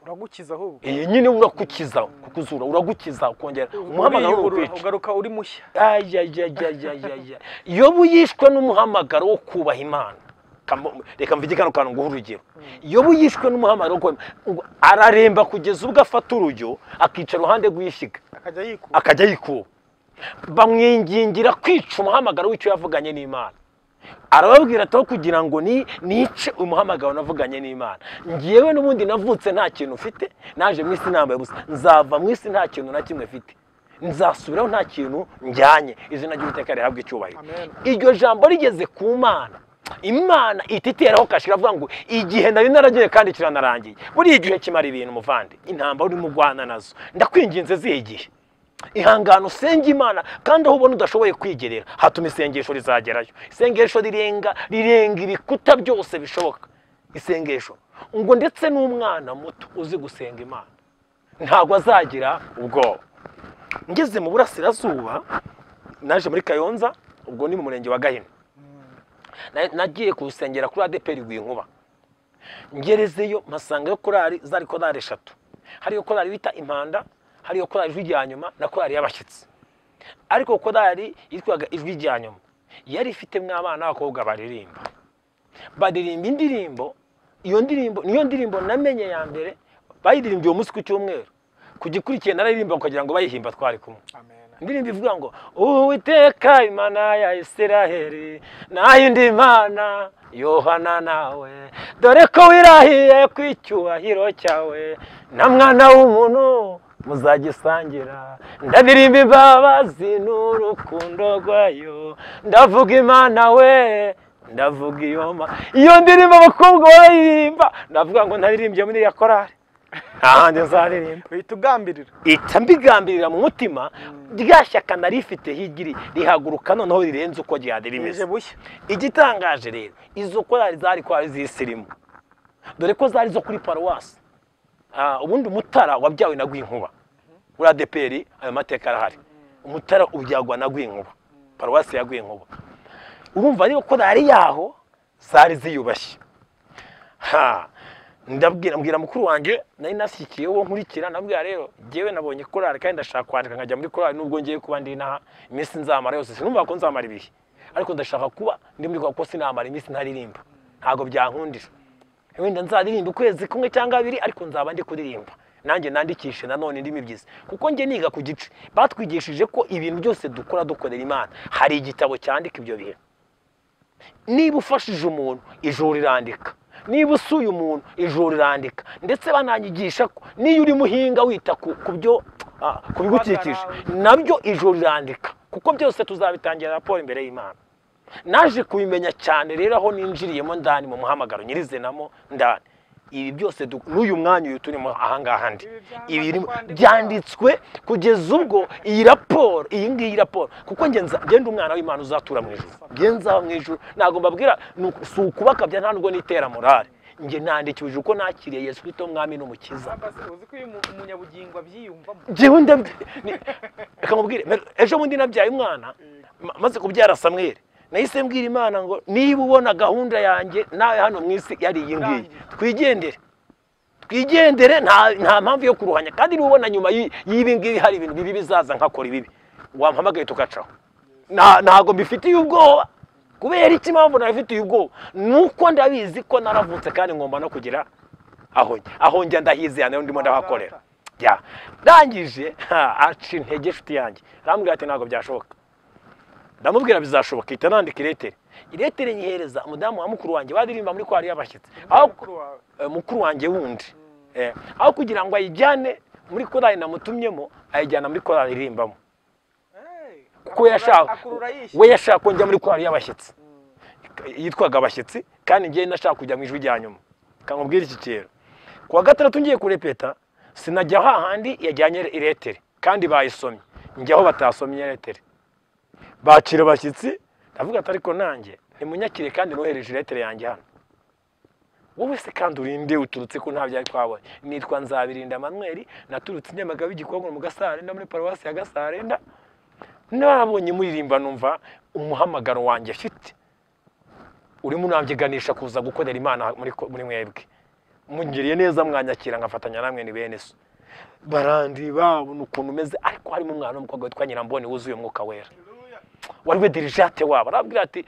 uragukiza ahubwo. Iyi nyine urakukiza, kukuzura uragukiza ukongera umuhamagaro ukwica, ugaruka uri mushya. Ayayayayaya, iyo yishwe n'umuhamagaro wo kubaha Imana, reka mvige kano kantu nguhe urugero. Iyo yishwe n'umuhamagaro wo kubaha, araremba kugeza ubwo afata urujyo akicara iruhande rw'ishyiga akajya yikuba. Bamwingingira kwica umuhamagaro w'icyo yavuganye n'Imana. Arababwira ati kugira ngo nice umuhamagaro navuganye n'Imana, ngiyewe n'ubundi navutse nta kintu mfite, naje mu isi nambaye ubusa, nzava mu isi nta kintu na kimwe mfite, nzasubiraho nta kintu njyanye. Izina ry'Uwiteka rihabwe icyubahiro. Iryo jambo rigeze ku Mana, Imana ititeraho kashira avuga ngo igihe nari naragiye kandi kiranarangiye. Buri igihe kimara ibintu muvandi, intambara urimo urwana nazo, ndakwinginze zihe igihe. Ihangano usenge Imana, kandi aho ubona udashoboye kwigerera hatuma isengesho rizagerayo. Isengesho rirenga ibikuta byose bishoboka. Isengesho ngo ndetse n'umwana muto uzi gusenga Imana ntabwo azagira ubwoba. Ngeze mu burasirazuba naje muri Kayonza, ubwo ni mu murenge wa Gahini. Nagiye kusengera kuri ADEPR Rwinkuba. Ngerezeyo mpasanga yo korali zari korali 3. Hariyo korali bita Impanda, hariyo korali Ijwi rya Nyuma na korali y'abashyitsi. Ariko korali yitwaga Ijwi rya Nyuma yari ifite mw'abana b'abakobwa baririmba. Baririmba indirimbo, iyo ndirimbo niyo ndirimbo namenye ya mbere, bayiririmbye uwo munsi ku cyumweru. Kugikurikiye nararirimba kugira ngo bayihimba twari kumwe. Indirimbo ivuga ngo Uwiteka Imana ya Isiraheli nta Imana Yohana nawe, dore ko wirahiye ku icyubahiro cyawe, na mwana w'umuntu muzagisangira. Ndaririmba imbabazi n'urukundo rwayo, ndavuga Imana we, ndavuga iyo ma. Iyo ndirimbo abakobwa barayiririmba, ndavuga ngo ntaririmbye muri ya korali, ahandi nzaririmba. Uhita ugambirira, ihita mbigambirira mu mutima. Rya shyaka narifite higiri rihaguruka noneho rirenze uko ryari rimeze. Igitangaje rero, izo korali zari korali z'isirimu, dore ko zari zo kuri paruwasi. Ubundi Umutara wabyawe na Rwinkuba, uri ADEPR ayo mateka arahari. Umutara ubyagwa na Rwinkuba, paruwasi ya Rwinkuba. Urumva rero korali yaho zari ziyubashye. Ndabwira mbwira mukuru wanjye nari nashyikiye uwo nkurikira, nabwira rero njyewe nabonye korali kandi ndashaka kwandika nkajya muri korali nubwo ngiye kuba ndi inaha iminsi nzamara yose, sinumva ko nzamara ibihe, ariko ndashaka kuba ndi muri kuko sinamara iminsi ntaririmba, ntabwo byankundira. Wenda nzaririmba ukwezi kumwe cyangwa abiri, ariko nzaba ndi kuririmba nanjye nandikishe nanone indimi byiza, kuko njye niga ku gice batwigishije ko ibintu byose dukora dukorera Imana hari igitabo cyandika ibyo bihe. Niba ufashije umuntu ijuru rirandika, niba usuye umuntu ijuru rirandika, ndetse bananyigisha ko niyo uri muhinga wita ku byo kubigukikije nabyo ijuru rirandika, kuko byose tuzabitangira raporo imbere y'Imana. Naje kubimenya cyane rero aho ninjiriyemo ndani mu muhamagaro nyirizenamo ndani. Ibi byose n'uyu mwanya uyu turimo ahangaha ndi ibi byanditswe kugeza ubwo iyi raporo, iyi ngiyi raporo, kuko ngenda umwana w'Imana uzatura mu ijuru, ngenza mu ijuru. Ntabwo mbabwira si ukubakabya, nta nubwo nitera morale. Njye nandikiwe ijuru ko nakiriye Yesu Kristo Mwami n'Umukiza. Uzi ko uyu munyabugingo abyiyumvamo. Njyewe reka nkubwire, ejo bundi nabyaye umwana, maze kubyara Samweli, nahise mbwira Imana ngo niba ubona gahunda yanjye nawe hano mu isi yari iyi ngiyi, twigendere twigendere, nta mpamvu yo kuruhanya. Kandi niba ubona nyuma y'ibi ngibi hari ibintu bibi bizaza nkakora ibibi, wampamagaye tugacaho. Ntago mbifitiye ubwoba. Kubera iki mpamvu nabifitiye ubwoba? Nuko ndabizi ko naravutse kandi ngomba no kugira aho njya, ndahizeye nayo ndimo ndahakorera. Ya ndangije aca intege inshuti yanjye, arambwira ati ntabwo byashoboka. Ndamubwira bizashoboka, ihita nandika iretere. Iretere nyihereza umudamu wa mukuru wanjye baririmba muri kwari y'abashyitsi, aho mukuru wanjye wundi, aho kugira ngo ayijyane muri korali namutumyemo, ayijyana muri korali iririmbamo. Kuko we yashaka ko njya muri korali y'abashyitsi yitwaga Abashyitsi, kandi ngiye nashaka kujya mu ijwi rya nyuma. Kamubwira iki kintu, kuwa gatandatu ngiye kurepeta, sinajya hahandi yajyanye iretere kandi bayisomye, njya aho batasomye iretere. Bakira abashyitsi, ndavuga ati ariko nanjye ntimunyakire kandi nohereje iretere yanjye hano. Wowe se kandi urinde uturutse ko nta byari twabonye? Nitwa Nzabirinda Manuel, naturutse Nyamagabe Igikongo mu Gasarenda, muri paruwasi ya Gasarenda. Narabonye muririmba numva umuhamagaro wanjye afite urimo unambyiganisha kuza gukorera Imana muri mwebwe. Mungiriye neza mwanyakira nkafatanya namwe ni bene so. Barandi babona ukuntu umeze, ariko harimo umwana w'umukobwa witwa Nyirambone wuzuye umwuka wera, wari we dirijate wabo. Arabwira ati,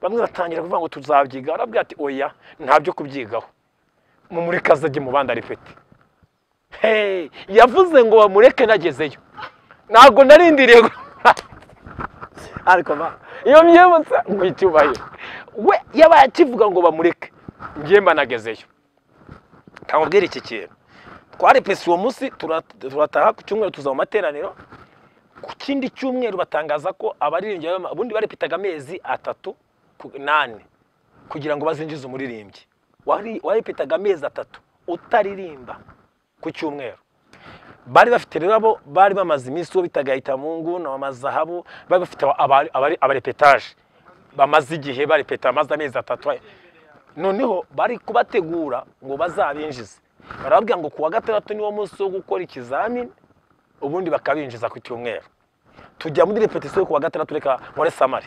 bamwe batangira kuvuga ngo tuzabyiga, arabwira ati oya ntabyo kubyigaho, mumureke azajye mu bandi arepete. Hey, yavuze ngo bamureke nagezeyo, ntabwo narindiriye ariko iyo myemutse ngo icyubahiro we yabaye akivuga ngo bamureke, ngiye mba nagezeyo. Kamubwira iki kintu, twarepese uwo munsi, turataha ku cyumweru tuza mu materaniro. Ku kindi cyumweru batangaza ko abaririmbyi ubundi barepetaga amezi 3 8 kugira ngo bazinjize umuririmbyi. Warepetaga amezi 3 utaririmba ku cyumweru. Bari bafite rero abo bari bamaze iminsi uwo bitaga Itamungu na Mazahabu, bari bafite abarepetaje bamaze igihe barepeta amaze amezi 3. Noneho bari kubategura ngo bazabinjize, barababwira ngo kuwa gatandatu niwo munsi wo gukora ikizamini, ubundi bakabinjiza ku cyumweru. Tujya muri repetition kuwa gatandatu, reka nkore samari.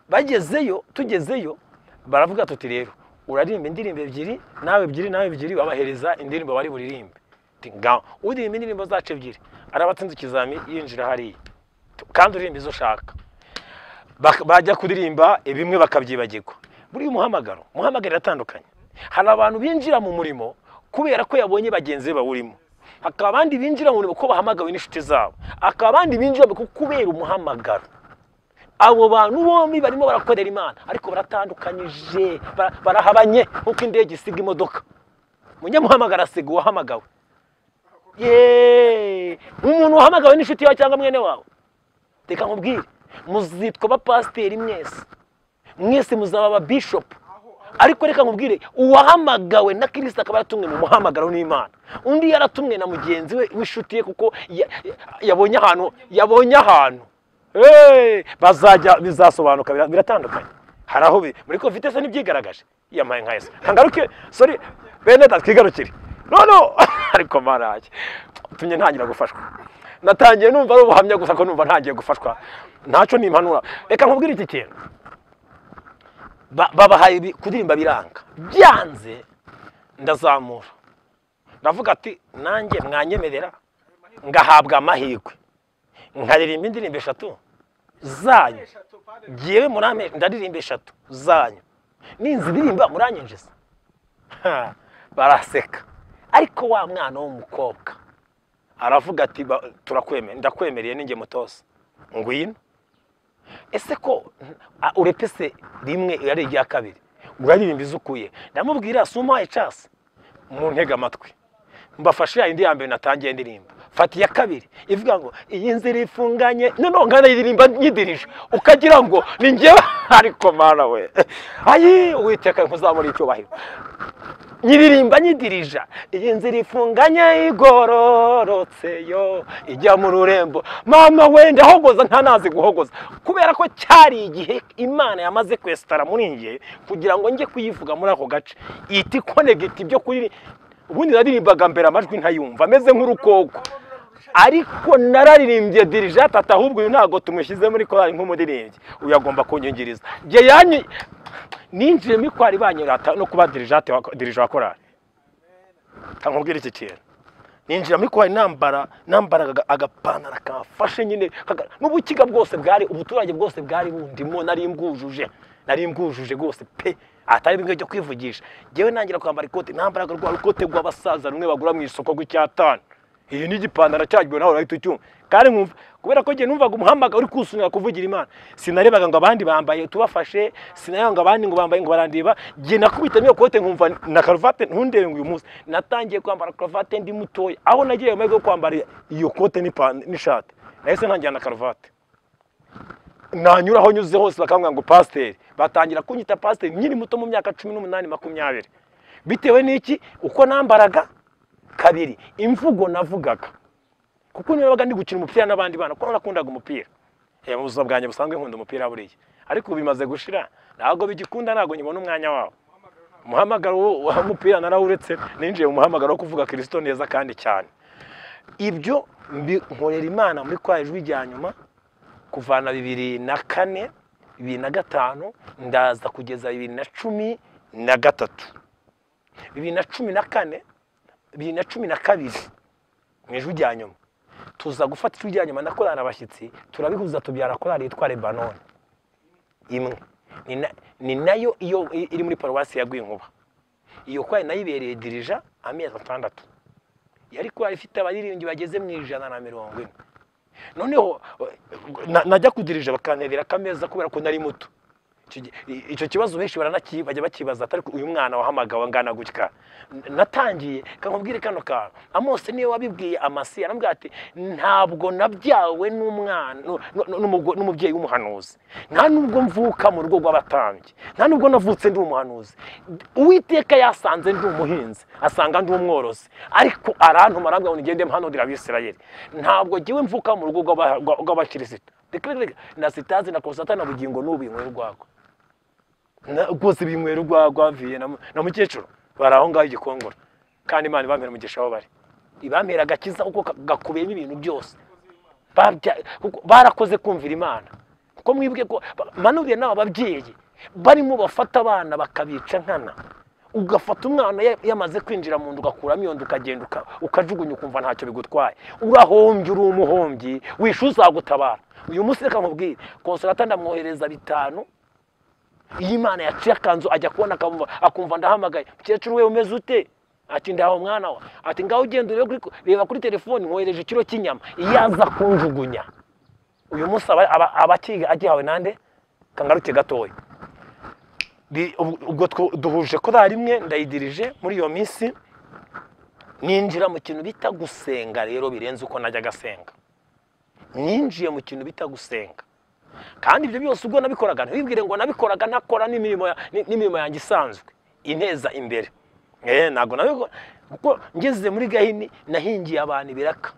Bagezeyo, tugezeyo baravuga tuti rero uraririmba indirimbo ebyiri, nawe ebyiri, nawe ebyiri, babahereza indirimbo bari buririmbe. Ngaho uririmba indirimbo zacu ebyiri arabatsinze ikizami yinjira hariya, kandi uririmba izo ushaka. Bajya kuririmba bimwe bakabyibagirwa. Buri muhamagaro iratandukanye. Hari abantu binjira mu murimo kubera ko yabonye bagenzi be bawurimo, hakaba abandi binjira mu murimo ko bahamagawe n'inshuti zabo, hakaba abandi binjira mu kubera umuhamagaro. Abo bantu bombi barimo barakorera Imana ariko baratandukanyije, barahabanye nkuko indege isiga imodoka. Umunyamuhamagaro asiga uwahamagawe. Yeee, umuntu wahamagawe n'inshuti yawe cyangwa mwene wawe, reka nkubwire, muzitwa abapasiteri mwese, mwese muzaba ababishopu. Ariko reka nkubwire, uwahamagawe na Kristo akaba yaratumwe mu muhamagaro n'Imana, undi yaratumwe na mugenzi we w'inshuti ye kuko yabonye ahantu, bazajya bizasobanuka, biratandukanye. Hari aho muri covid se nibyigaragaje, yamaye nka Yesu. Ntangaruke, sorry bene data, twigarukire. No ariko maraye tumye ntangira gufashwa. Natangiye numva ari ubuhamya gusa ko numva ntangiye gufashwa, ntacyo nimpanura. Reka nkubwire iki kintu, babahaye kuririmba biranga, byanze ndazamura, ndavuga ati nanjye mwanyemerera ngahabwa amahirwe nkaririmba indirimbo 3 zanyu, ngiye murame ndaririmba 3 zanyu, ninziririmba muranyinjiza. Baraseka. Ariko wa mwana w'umukobwa aravuga ati turakwemera, ndakwemereye ninjye mutoza, ngwino. Ese ko urepese rimwe ari irya kabiri uraririmba izukuye? Ndamubwira sumpaye chance, mu ntega amatwi. Mbafashe ya indi ya mbere natangiye ndirimba. Fata iya kabiri ivuga ngo iyi nzira ifunganye, noneho nkanayiririmba nyidirije ukagira ngo ni njyewe, ariko Mana we, ayi Uwiteka nkuzamura icyubahiro. Nyiririmba nyidirija, iyi nzira ifunganye igororotse yo ijya mu rurembo. Mama we, ndahogoza ntanazi guhogoza, kubera ko cyari igihe Imana yamaze kwesitara muri njye kugira ngo njye kuyivuga muri ako gace. Iti konegiti ibyo kuri ubundi naririmbaga mbere amajwi ntayumva ameze nk'urukoko, ariko nararirimbye dirija tata, ahubwo uyu ntago tumushyize muri korali nk'umuririmbyi, uyu agomba kunyungiriza. Njye yanyu ninjiye muri korali banyirata no kuba dirijate wa dirija wa korali. Kankubwira iki kintu, ninjira muri korali nambara agapantaro kamfashe nyine, n'ubukiga bwose bwari ubuturage bwose bwari bundimo, nari mbwujuje rwose pe, atari bimwe byo kwivugisha. Njyewe nangira kwambara ikote, nambaraga rwa rukote rw'abasaza rumwe bagura mu isoko rw'icyatanu. Iyi ni igipantaro cyaryo nawe urahita ucyumva. Kandi nkumva kubera ko njye numvaga umuhamagaro uri kusunira kuvugira Imana, sinarebaga ngo abandi bambaye tubafashe, sinarebaga ngo abandi ngo bambaye ngo barandeba. Njye nakubita niyo kote nkumva na karuvate ntundebe ngo uyu munsi natangiye kwambara karuvate ndi mutoya, aho nagiye amahirwe yo kwambara iyo kote n'ishati nahise ntangira na karuvate. Nanyura aho nyuze hose bakambwira ngo pasiteri, batangira kunyita pasiteri nkiri muto mu myaka 18 20, bitewe n'iki? Uko nambaraga. Kabiri, imvugo navugaga, kuko nibaga ndi gukina umupira n'abandi bana, kuko nakundaga umupira. Mu buzima bwanjye busanzwe nkunda umupira buriya, ariko bimaze gushira ntabwo bigikunda, ntabwo nyibona umwanya wawo. Umuhamagaro w'umupira narawuretse, ninjiye mu muhamagaro wo kuvuga Kristo neza kandi cyane. Ibyo nkorera Imana muri kwa Ijwi rya Nyuma kuvana 2004 2005 ndaza kugeza 2013 2014 2012 mu Ijwi rya Nyuma tuza gufata Ijwi rya Nyuma na korali abashyitsi turabihuza tubyara korali yitwa Lebanon imwe, ni nayo iyo iri muri paruwasi ya Rwinkuba. Iyo korali nayibereye dirija amezi 6, yari korali ifite abaririmbyi bageze mu 140. Noneho najya kudirija bakanterera akameza kubera ko nari muto. Icyo kibazo benshi bajya bakibaza, atari uyu mwana wahamagawe angana gutya. Natangiye kankubwire kano kantu, Amose niwe wabibwiye Amasiya, aramubwira ati ntabwo nabyawe n'umwana n'umubyeyi w'umuhanuzi, nta nubwo mvuka mu rugo rw'abatambyi, nta nubwo navutse ndi umuhanuzi. Uwiteka yasanze ndi umuhinzi, asanga ndi umworozi, ariko arantuma arambwira ngo ngende mpanurire Abisirayeli. Ntabwo jyewe mvuka mu rugo rw'abakirisito, na sitazi na konsata na bugingo n'ubu inywera urwagwa rwose, binywera urwagwa mviye na mukecuru bari aho ngaho Igikongoro, kandi Imana ibampera umugisha aho bari, ibampera agakiza kuko gakubiyemo ibintu byose. Barakoze kumvira Imana, kuko mwibwe ko manuriye n'aba babyeyi barimo bafata abana bakabica nkana. Ugafata umwana yamaze kwinjira mu nda ugakuramo iyo nda ukagenda ukajugunya ukumva ntacyo bigutwaye, urahombye, uri umuhombyi, wishe uzagutabara. Uyu munsi reka nkubwire, Konsolata ndamwohereza 5, iyo Imana yaciye akanzu ajya kubona akumva ndahamagaye, mukecuru we umeze ute? Ati ndaho mwana wa. Ati ngaho ugenda reba kuri telefoni nkohereje ikiro cy'inyama. Iyo aza kunjugunya uyu munsi aba agihawe nande? Kangaruke gatoya. Ubwo duhuje korali imwe ndayidirije muri iyo minsi, ninjira mu kintu bita gusenga. Rero birenze uko najyaga senga, ninjiye mu kintu bita gusenga. Kandi ibyo byose ubwo nabikoraga, ntibibwire ngo nabikoraga ntakora n'imirimo yanjye isanzwe inteza imbere. Ntabwo nabikora, kuko ngeze muri Gahini nahingiye abantu ibiraka,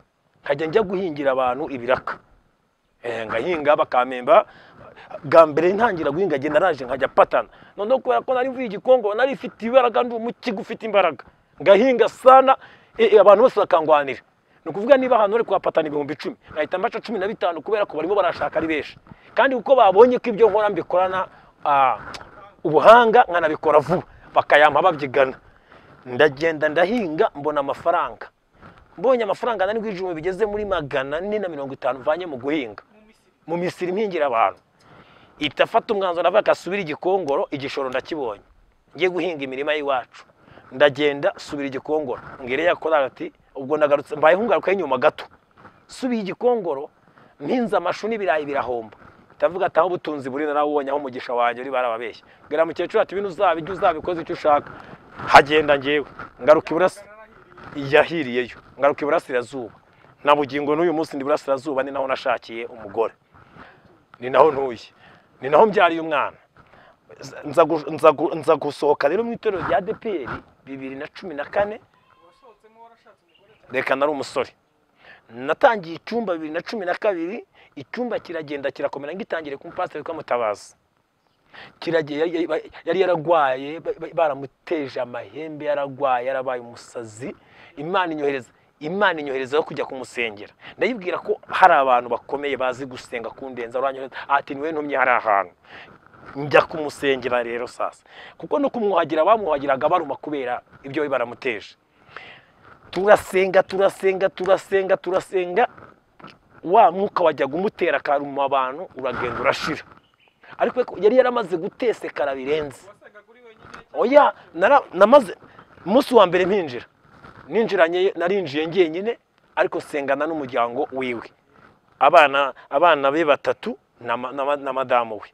nkajya njya guhingira abantu ibiraka, ngahinga bakamemba. Bwa mbere ntangira guhinga njye naraje nkajya patana, noneho kubera ko nari mvuye Igikongo nari mfite imbaraga, ndi umukiga ufite imbaraga, ngahinga sana, abantu bose bakangwanira. Ni ukuvuga niba ahantu bari kuhapatana 10,000 nahita mbaca 15,000 kubera ko barimo barashaka ari benshi, kandi kuko babonye ko ibyo nkora mbikorana ubuhanga nkanabikora vuba, bakayampa babyigana. Ndagenda ndahinga mbona amafaranga, mbonye amafaranga nari ngwijumwe bigeze muri 450 mvanye mu guhinga mu Misiri mpingira abantu. Itafata umwanzuro navuga kasubira Igikongoro, igishoro ndakibonye, ngiye guhinga imirima y'iwacu. Ndagenda subira Igikongoro, ngere yakora ati ubwo nagarutse mbaye hungaruka inyuma gato, subiye Igikongoro mpinza amashu n'ibirayi birahomba. Ndavuga ati aho ubutunzi buri narawubonye, aho umugisha wanjye uri barababeshya. Mbwira mukecuru ati ibintu uzabijya uzabikoze icyo ushaka. Hagenda ngewe ngaruka iburasa Yahiriyeyo ngaruka iburasirazuba na bugingo n'uyu munsi ndi burasirazuba, ni naho nashakiye umugore, ni naho ntuye, ni naho mbyariye umwana. Nza gusohoka rero mu itorero rya ADEPR 2014. Reka nari umusore, natangiye icyumba 2012, icyumba kiragenda kirakomera, ngitangire ku mupasiteri witwa Mutabazi. Kiragiye yari yaragwaye, baramuteje amahembe, yaragwaye, yarabaye umusazi. Imana inyohereza yo kujya kumusengera. Ndayibwira ko hari abantu bakomeye bazi gusenga kundenza, uranyohereza ati niwe ntumye hari ahantu. Njya kumusengera rero sasa, kuko no kumwuhagira bamwuhagiraga baruma kubera ibyo baramuteje. Turasenga turasenga turasenga turasenga, wa mwuka wajyaga umutera akaruma abantu uragenda urashira, ariko yari yaramaze gutesekara birenze. Oya, namaze umunsi wa mbere mpinjira, ninjiranye narinjiye njyenyine, ariko sengana n'umuryango wiwe, abana be batatu na madamu we.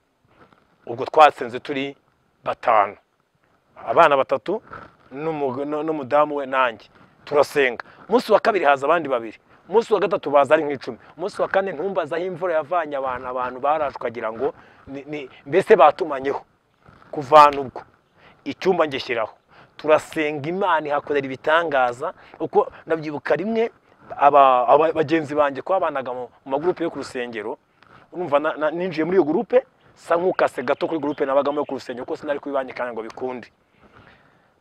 Ubwo twasenze turi batanu, abana batatu n'umudamu we nanjye, turasenga. Umunsi wa kabiri haza abandi babiri, umunsi wa gatatu baza ari nk'icumi, umunsi wa kane ntumbaza aho imvura yavanye abantu baraje ukagira ngo mbese batumanyeho. Kuvana ubwo icyumba ngishyiraho, turasenga, Imana ihakorera ibitangaza. Uko nabyibuka rimwe bagenzi banjye kwabanaga mu magurupe yo ku rusengero, urumva ninjiye muri iyo gurupe sa nk'ukase gato kuri gurupe nabagamo yo ku rusengero, kuko sinari kubibanyikana ngo bikunde,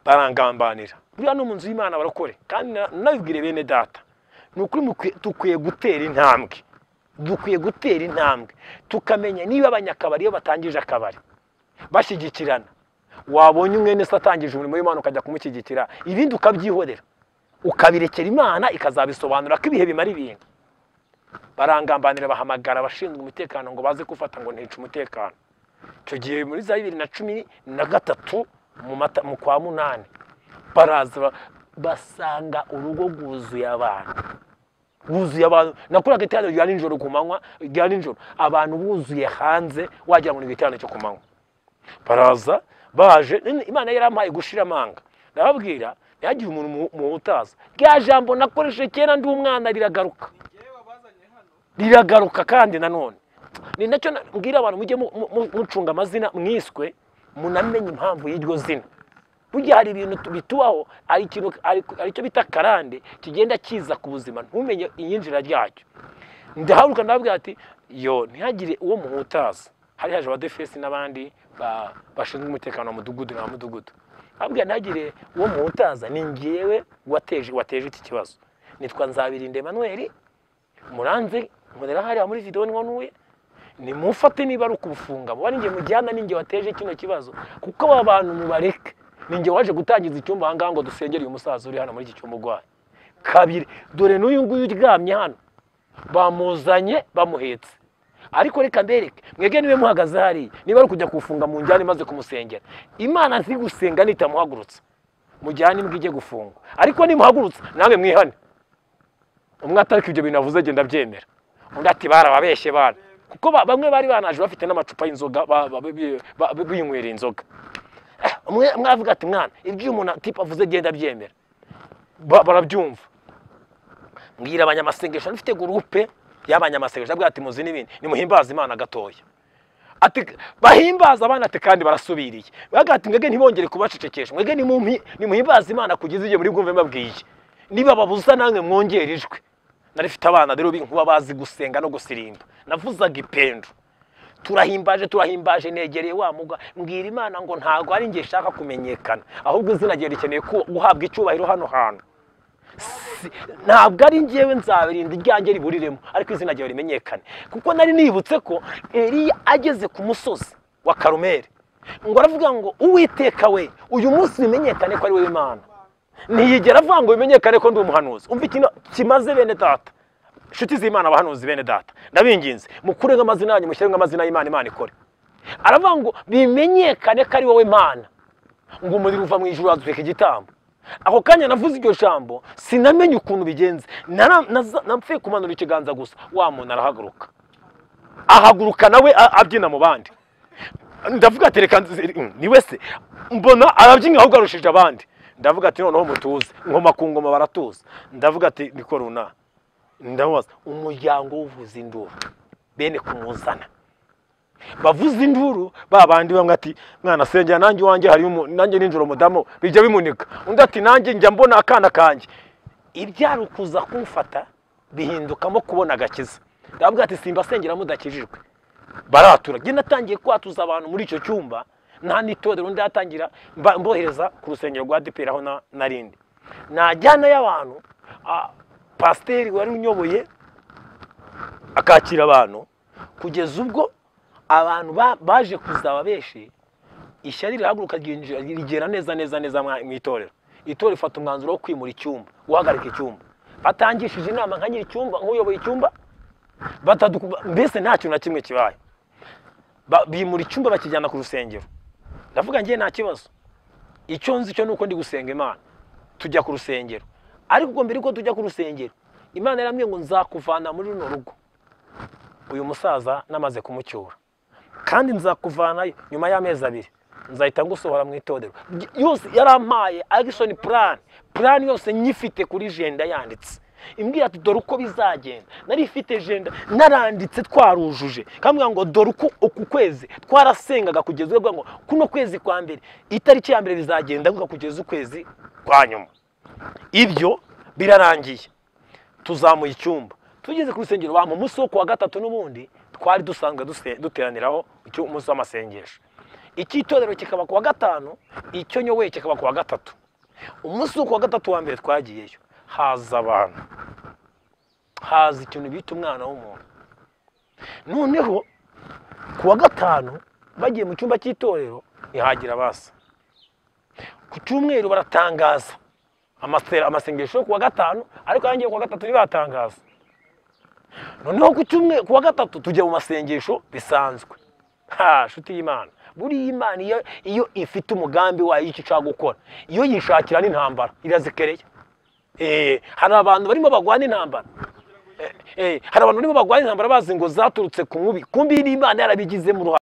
barangambanira. Buriya no mu nzu y'Imana barakore, kandi nabibwire bene data, ni ukuri dukwiye gutera intambwe, dukwiye gutera intambwe tukamenya niba abanyakabari iyo batangije akabari bashyigikirana, wabonye umwene se atangije umurimo w'Imana ukajya kumushyigikira, ibindi ukabyihorera ukabirekera Imana ikazabisobanura ko ibihe bimara ibintu. Barangambanira, bahamagara abashinzwe umutekano ngo baze gufata ngo ntica umutekano. Icyo gihe muri za 2013 mu kwa 8 baraza basanga urugo rwuzuye abantu, wuzuye abantu. Nakoraga iteraniro rya nijoro ku manywa, rya nijoro abantu buzuye hanze, wagira ngo ni igiterane cyo ku manywa. Baraza baje, Imana yarampaye gushira amanga, ndababwira ntihagire umuntu muhutaza. Rya jambo nakoresheje kera ndi umwana riragaruka, riragaruka. Kandi nanone ni nacyo mbwira abantu, mujye mucunga amazina mwiswe, munamenye impamvu y'iryo zina. Burya hari ibintu bitubaho, ari icyo bita karande kigenda kiza ku buzima ntumenye iyinjira ryacyo. Ndaharuka ndababwira ati yo ntihagire uwo muhutaza. Hari haje abadefesi n'abandi bashinzwe umutekano mu mudugudu na mudugudu, ababwira ntihagire uwo muhutaza, ni njyewe wateje iki kibazo. Nitwa Nzabirinda Emmanuel, muranze nkorera hariya muri video niho ntuye, nimufate niba ari ukubufunga muba ninjye mujyana, ninjye wateje kino kibazo, kuko aba bantu mubareke. Ninjye waje gutangiza icyumba aha ngaha ngo dusengere uyu musaza uri hano muri iki cyumba urwaye. Kabiri, dore n'uyu nguyu uryamye hano bamuzanye bamuhetse, ariko reka mbereke mwege niwe muhagaze hariya, niba ari kujya kufunga mu njyane maze kumusengera. Imana nzi gusenga nitamuhagurutsa, mujyane imbwa ijye gufungwa, ariko nimuhagurutsa namwe mwihane. Umwe atariko ibyo bintu avuze genda byemera, undi ati barababeshye bana, kuko bamwe bari banaje bafite n'amacupa y'inzoga binywera inzoga. Umwe avuga ati mwana ibyo umuntu tipe avuze genda byemera, barabyumva. Mbwira abanyamasengesho, nfite gurupe y'abanyamasengesho, abwira ati muzi n'ibindi nimuhimbaza Imana gatoya. Ati bahimbaza abana, ati kandi barasubiriye. Baga ati mwege ntibongere kubacecekesha, mwege nimuhimbaza Imana kugeza igihe muri bwumve mbabwiye. Niba babuza namwe mwongera ijwi. Nari mfite abana rero b'inkuba bazi gusenga no gusirimba, navuzaga ipendo. Turahimbaje turahimbaje, negereye wa mugwa, mbwira Imana ngo ntago ari ngiye shaka kumenyekana, ahubwo izina rye rikeneye guhabwa icyubahiro hano hantu. Ntabwo ari ngewe nzabirinda iryanjye riburiremo, ariko izina ryawe rimenyekane. Kuko nari nibutse ko Eliya ageze ku musozi wa Karumeli, ngo aravuga ngo Uwiteka we, uyu munsi bimenyekane ko ari wowe Imana. Ntiyigera avuga ngo bimenyekane ko ndi umuhanuzi. Umva ikintu kimaze bene data, inshuti z'Imana, abahanuzi bene data, ndabinginze mukure nk'amazina yanyu, mushyire nk'amazina y'Imana, Imana ikore. Aravuga ngo bimenyekane ko ari wowe Mana, ngo umuriro uva mu ijuru wadutwika igitambo. Ako kanya navuze iryo jambo sinamenye ukuntu bigenze, napfuye kumanura ikiganza gusa, wa muntu arahaguruka, ahaguruka nawe abyina mu bandi. Ndavuga ati reka niwe se, mbona arabyina ahubwo arushije abandi. Ndavuga ati noneho mutuze, ngoma ku ngoma baratuza. Ndavuga ati niko runa, ndabaza umuryango uvuza induru bene kumuzana bavuza induru babandi bamwe ati mwana sengera nanjye wanjye hari nanjye ninjoro mudamu bijya bimunika, undi ati nanjye njya mbona akana kanjye. Ibyari ukuza kumfata bihindukamo kubona agakiza. Ndavuga ati simba sengera mudakijijwe. Baratura. Njye natangiye kwatuza abantu muri icyo cyumba nta n'itorero ndatangira mbohereza ku rusengero rwa ADEPR aho narindi. Najyana y'abantu, pasiteri wari unyoboye akakira abantu kugeza ubwo abantu baje kuzaba benshi, ishyari rirahaguruka rigera neza neza neza mu itorero. Itorero rifata umwanzuro wo kwimura icyumba, guhagarika icyumba. Batangishije inama nka nyiri icyumba, nk'uyoboye icyumba, mbese nta kintu na kimwe kibaye. Bimura icyumba bakijyana ku rusengero. Ndavuga ngiye nta kibazo, icyo nzi cyo nuko ndi gusenga Imana. Tujya ku rusengero, ariko ubwo mbere ko tujya ku rusengero Imana yarambwiye ngo nzakuvana muri runo rugo uyu musaza namaze kumucyura, kandi nzakuvanayo nyuma y'amezi 2 nzahita ngusohora mu itorero. Yose yarampaye action plan, plan yose nyifite kuri jenda yanditse, imbwira ati dore uko bizagenda. Nari ifite jenda naranditse twarujuje, kambwira ngo dore uko uku kwezi twarasengaga kugeza ubwo ngo kuno kwezi kwa mbere itariki ya mbere bizagenda kugeza ukwezi kwa nyuma. Ibyo birarangiye tuzamuye icyumba, tugeze ku rusengero ba mu munsi wo kuwa gatatu n'ubundi twari dusanzwe duteraniraho umunsi w'amasengesho. Icy'itorero kikaba kuwa gatanu, icyo nyoboye kikaba kuwa gatatu. Umunsi wo kuwa gatatu wa mbere twagiyeyo, haza abantu, haza ikintu bita umwana w'umuntu. Noneho kuwa gatanu bagiye mu cyumba cy'itorero ntihagira basa. Ku cyumweru baratangaza amasengesho kuwa gatanu, ariko yangiye kuwa gatatu ntibatangaza. Noneho ku cyumweru kuwa gatatu tujya mu masengesho bisanzwe. Ha, shuti y'Imana, buri Imana iyo ifite umugambi wayo icyo ishaka gukora, iyo yishakira n'intambara irazikereye. Hari abantu barimo bagwana intambara. Hari abantu barimo bagwana intambara bazi ngo zaturutse ku mubi, kumbi n'Imana yarabigizemo uruhare.